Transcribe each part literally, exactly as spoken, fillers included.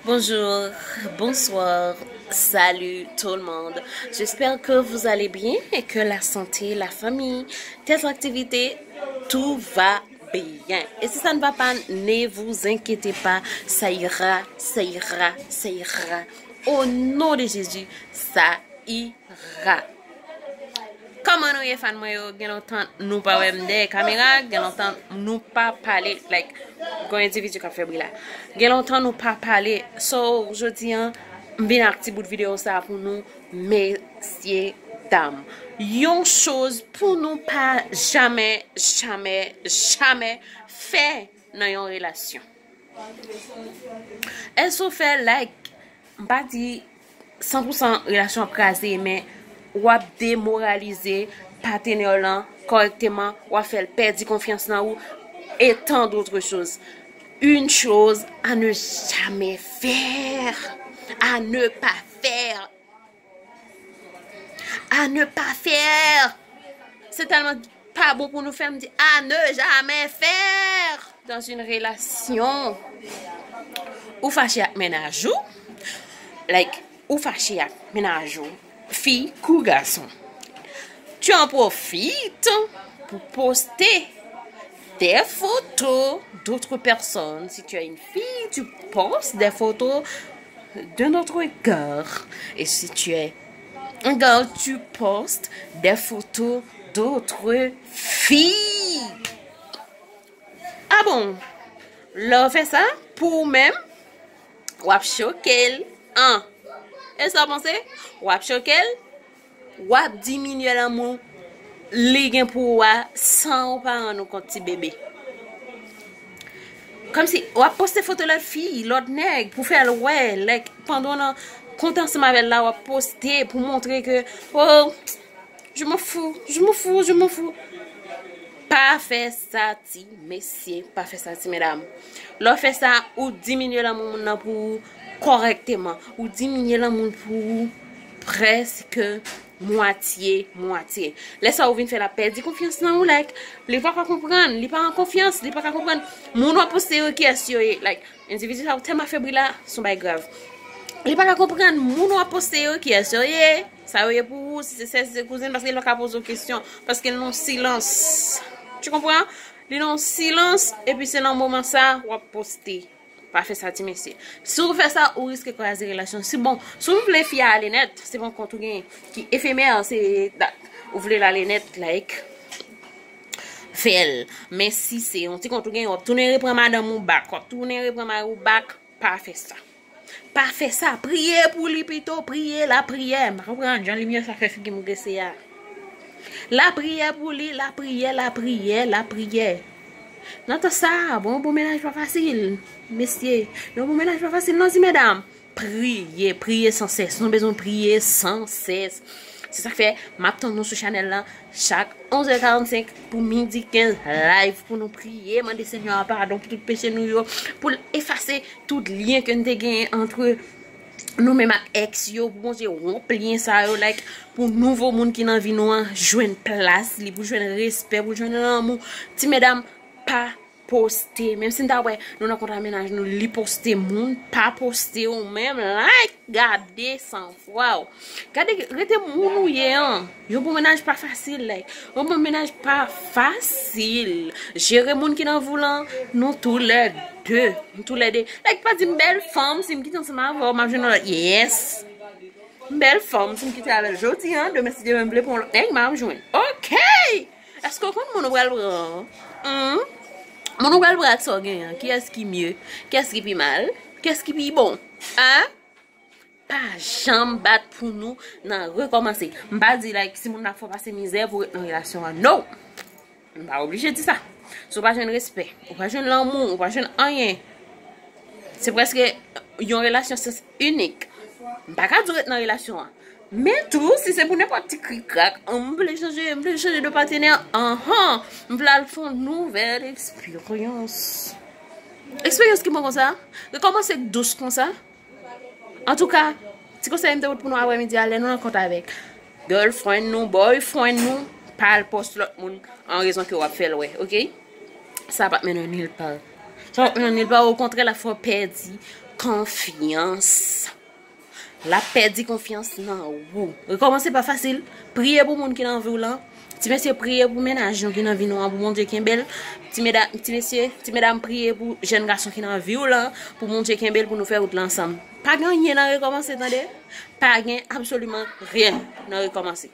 Bonjour, bonsoir, salut tout le monde. J'espère que vous allez bien et que la santé, la famille, tes activités, tout va bien. Et si ça ne va pas, ne vous inquiétez pas, ça ira, ça ira, ça ira. Au nom de Jésus, ça ira. Kòman nou ye, fan mwen yo? Gen lontan nou pa wè m dèyè kamera, gen lontan nou pa pale, like, gen yon endividi k ap fè bri la. Gen lontan nou pa pale, so, jodi an, m vin ak ti bout videyo sa pou nou, mesye, dam. Yon choz pou nou pa jamè, jamè, jamè fè nan yon relasyon. Èske w fè, like, m pa di san pou san relasyon ap kraze, men w ap demoralize patnè w lan kòrèkteman, w ap fè l pèdi konfyans nan ou, et tant d'autres choses. Une chose à ne jamais faire, à ne pas faire, à ne pas faire. Se tèlman pa bon pou nou fè, m di à ne jamais faire dans une relation. Ou fache ak mennaj ou, like, ou fache ak mennaj ou, fi kou gason. Tu en profites pour poster des photos d'autres personnes. Si tu es une fille, tu postes des photos d'un autre gars. Et si tu es un gars, tu postes des photos d'autres filles. Ah bon? Lè w fè sa pou ou menm, w ap choke l. An. E sa w panse? W ap choke l, w ap diminye lanmou li gen pou ou a san ou pa rann ou kont, ti bebe. Kòmsi w ap poste foto lòt fi, lòt nèg, pou fè l wè, like, pandan w nan kontan ansanm avè l la, w ap poste pou montre ke, oh, je m'en fous, je m'en fous, je m'en fous. Pa fè sa, ti mesye, pa fè sa, ti medam. Lè w fè sa, ou diminye lanmou moun nan pou ou kòrèkteman. Ou diminye lanmou l pou ou prèske mwatye, mwatye. Lè sa ou vin fè l ap pèdi konfyans nan ou, like, li pa ka konprann, li pa an konfyans, li pa ka konprann. Moun w ap poste yo, kiyès yo ye, like, endividi sa yo tèlman fè bri la, se yon bagay grav. Li pa ka konprann moun w ap poste yo, kiyès yo ye, sa yo ye pou ou, si se sè, si se kouzin, paske li pa ka poze w kesyon, paske l nan silans. Tu comprends? Li nan silans, epi se nan moman sa, w ap poste. Pa fè sa, ti mesye. Si w fè sa, ou riske kraze relasyon. Si bon, si w vle fi a ale nèt, se pa yon kont ou gen ki efemè, se dat ou vle l ale nèt, like, fè l. Men si se yon ti kont ou gen, w ap tounen repran madanm ou back, w ap tounen repran mari w back, pa fè sa. Pa fè sa. Priye pou li pito, priye lapriyè. M pa konprann jan limyè sa fè figi m grese a. Lapriyè pou li, lapriyè, lapriyè, lapriyè. Nan tan sa, bon, bon mennaj pa fasil, mesye. Yon bon mennaj pa fasil, non, ti medam. Priye, priye san sès. Nou bezwen priye san sès. Se sa k fè m ap tann nou sou chanèl la chak onz è karannsenk pou midi kenz live pou nou priye, mande Senyè a padon pou tout peche nou yo, pou l efase tout lyen ke n te genyen antre nou menm ak èks yo, pou Bondye wonp lyen sa yo, like, pou nouvo moun ki nan vi nou an jwenn plas li, pou jwenn respè, pou jwenn lanmou. Ti medam, pa poste. Menm si n ta wè nou nan kontra mennaj nou, li poste moun, pa poste ou menm, like, gade sanfwa w. Gade, rete moun ou ye an. Yon bon mennaj pa fasil, like. Yon bon mennaj pa fasil. Jere moun ki nan vi w lan, nou toulède. Nou toulède. Like, pa di m bèl fanm, si m kite ansanm avè w, m ap jwenn yon lòt. Yes. M bèl fanm, si m kite avè l jodi an, demen si Dye vle m vle pran yon lòt nèg, m ap jwenn. Ok! Èske w konn moun ou pral pran an? Hmm? Moun ou pral pran ak sa w genyen an, kiyès ki mye? Kiyès ki pi mal? Kiyès ki pi bon? Hein? Pa janm bat pou nou nan rekòmanse. M pa di, like, si moun nan ap fè w pase mizè pou w ret nan relasyon an. No! M pa oblije di sa. Si w pa jwenn respè, ou pa jwenn lanmou, ou pa jwenn anyen, se prèske yon relasyon sans inik. M pa ka di w ret nan relasyon an. Men tou, si se pou nenpòt ti krikrak, m vle chanje, m vle chanje de patenè, anhan, m vle al fè yon nouvèl eksperyans. Eksperyans ki bon konsa, rekòmanse dous konsa. Antouka, ti konsèy m te pote pou nou aprèmidi a, lè nou nan kont avèk girlfriend nou, boyfriend nou, pa al post lòt moun an rezon ke w ap fè l wè, ok? Sa p ap mennen w nil pa. Sa p ap mennen w nil pa, okontrè, l ap fè w pèdi Konfyans. L ap pèdi konfyans nan ou. Rekòmanse pa fasil. Priye pou moun ki nan vi w lan. Ti mesye, priye pou mennaj nou ki nan vi nou an, pou Bondye kenbe l. Ti meda-, ti mesye, ti medam, priye pou jèn gason ki nan vi w lan, pou Bondye kenbe l, pou nou fè wout la ansanm. Pa gen anyen nan rekòmanse, tande. Pa gen absoliman ryen nan rekòmanse.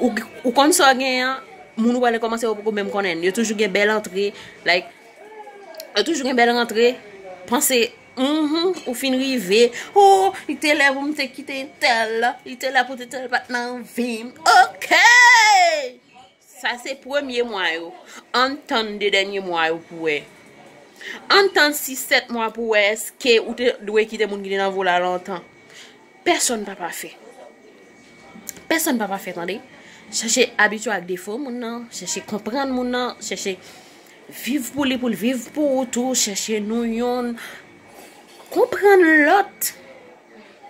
Ou, ou konn sa w genyen an, moun ou pral rekòmanse yo poko menm konnen. Yo toujou gen bèl antre, like, yo toujou gen bèl rantre. Panse, mhm, ou fin rive. Oh, li te lè pou m te kite tèl, li te lè pou te tèl pa t nan vi m. Ok! Sa se premye mwa yo. Ann tann de dènye mwa yo pou wè. Ann tann sis, sèt mwa pou wè èske ou te dwe kite moun ki te nan vi w la lontan. Pèsonn pa pafè. Pèsonn pa pafè, tande. Chèche abitye ak defo moun nan, chèche konprann moun nan, chèche viv pou li, pou l viv pou ou tou, chèche nou yonn, konprann lòt.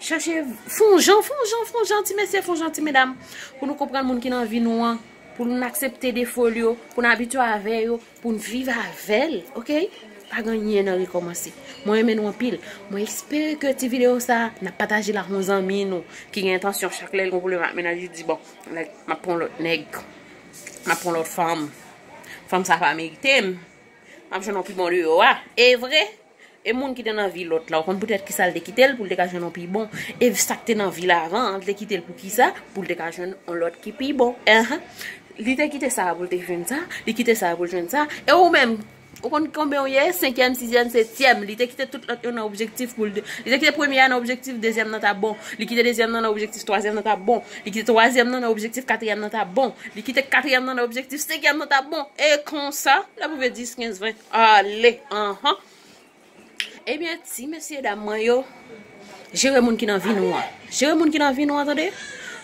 Chèche fè yon jan, fè yon jan, fè yon jan, ti mesye, fè yon jan, ti medam, pou nou konprann moun ki nan vi nou an, pou n aksepte defo l yo, pou n abitye avè yo, pou n viv avè l, ok? Pa gen anyen nan rekòmanse. Mwen renmen nou anpil. Mwen espere ke ti videyo sa a, n ap pataje l ak yon zanmi nou ki gen entansyon chak lè l gen pwoblèm ak mennaj li di, bon, nèg, m ap pran yon lòt nèg, m ap pran yon lòt fanm. Fanm sa pa merite m. M ap jwenn yon pi bon deyò a. E vre, e moun ki te nan vi lòt la, ou konn poutèt kisa l te kite l, pou l te ka jwenn yon pi bon. E sa k te nan vi l avan an, l te kite l pou kisa? Pou l te ka jwenn yon lòt ki pi bon. Enhen. Li te kite sa a pou l te jwenn sa, li kite sa a pou l jwenn sa. E ou menm, ou konn konbyen ou ye? Senkyèm, sizyèm, setyèm. Li te kite tout lòt yo nan objektif pou l te, li te kite premye a nan objektif, dezyèm nan t ap bon. Li kite dezyèm nan nan objektif, twazyèm nan t ap bon. Li kite twazyèm nan nan objektif, katriyèm nan t ap bon. Li kite katriyèm nan nan objektif, senkyèm nan t ap bon. E konsa, l ap rive dis, kenz, ven. Ale, anhan. Ebyen, ti mesye dam mwen yo, jere moun ki nan vi nou an. Jere moun ki nan vi nou an, tande.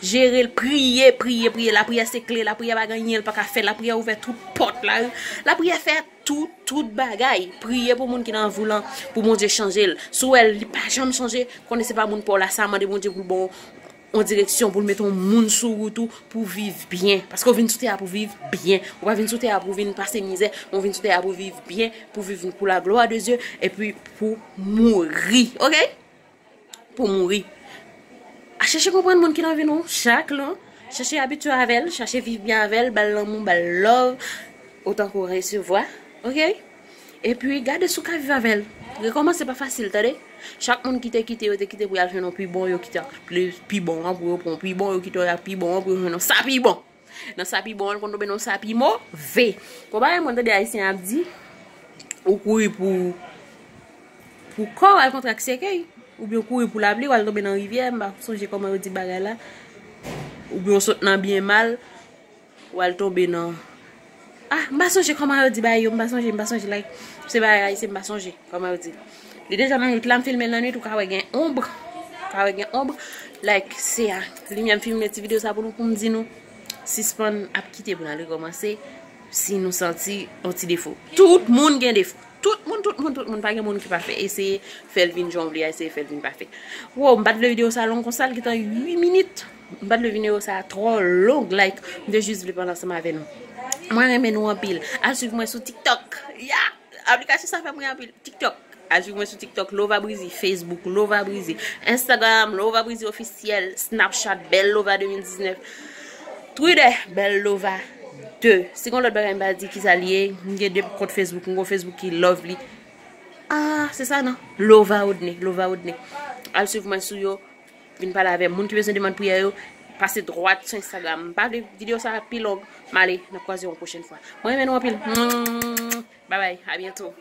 Jere l, priye, priye, priye. Lapriyè se kle, lapriyè pa gen anyen l pa ka fè, lapriyè ouvè tout pòt la. Lapriyè fè tout, tout bagay. Priye pou moun ki nan vi w lan, pou Bondye chanje l. Si w wè l, li pa janm chanje, konnen se pa moun pa w la, sa mande Bondye pou l ba w yon direksyon, pou l mete yon moun sou wout ou, pou w viv byen. Paske w vin sou tè a pou viv byen. Ou pa vin sou tè a pou vin pase mizè, men w vin sou tè a pou viv byen, pou viv pou la gloire de Dieu, epi pou mouri. Ok? Pou mouri. A chèche konprann moun ki nan vi nou, chak lè. Chèche abitye avè l, chèche viv byen avè l, ba l lanmou, ba l love, otan ke w resevwa. Ok? Epi, gade si w ka viv avè l. Rekòmanse pa fasil, tande. Chak moun ki te kite, yo te kite pou y al jwenn yon pi bon, yo kite plis, pi bon an pou yo pran pi bon, yo kite yon pi bon an pou yo jwenn yon sa pi bon. Nan sa pi bon an, l konn tonbe nan sa pi move. Konpare mwen tande Ayisyen ap di, ou kouri pou, pou kò w al kontre ak sèkèy, oubyen w kouri pou lapli, w al tonbe nan rivyè, m pa sonje kòman yo di bagay la. Oubyen w sot nan byen mal, w al tonbe nan, ah, m pa sonje kòman yo di bagay yo, m pa sonje, m pa sonje, like, se bagay ayisyen, m pa sonje kòman yo di. Li deja nan nwit la, m filme l nan nwit, ou ka wè gen onb, ou ka wè gen onb, like, se a, limyè m filme ti videyo sa pou nou, pou m di nou, sispann ap kite pou n al rekòmanse, si nou santi yon ti defo. Tout moun gen defo. Tout moun, tout moun, tout moun, pa gen moun ki pafè. Eseye fè l vin jan w vle a, eseye fè l vin pafè. Wow, m pa t vle videyo sa long konsa, l gentan uit minit. M pa t vle videyo sa twò long, like, m te jis vle pale ansanm avè nou. Mwen renmen nou anpil. Al swiv mwen sou TikTok. Yeah! Aplikasyon sa fè m ri anpil. TikTok. Al swiv mwen sou TikTok, Lova Breezy, Facebook, Lova Breezy, Instagram, Lova Breezy Officiel, Snapchat, Belle Lova de mil diznèf, Twitter, Belle Lova de. Si gen lòt bagay m pa di kisa l ye, m gen de kont Facebook, m gen Facebook ki love li. Ah, se sa non. Lova Odney, Lova Odney. Al swiv mwen sou yo, vin pale avè m. Moun ki bezwen demann priyè yo, pase dwat sou Instagram. M pa vle videyo sa pi long, m ale, n ap kwaze yon pwochèn fwa. Mwen renmen nou anpil. Bye bye, a byento.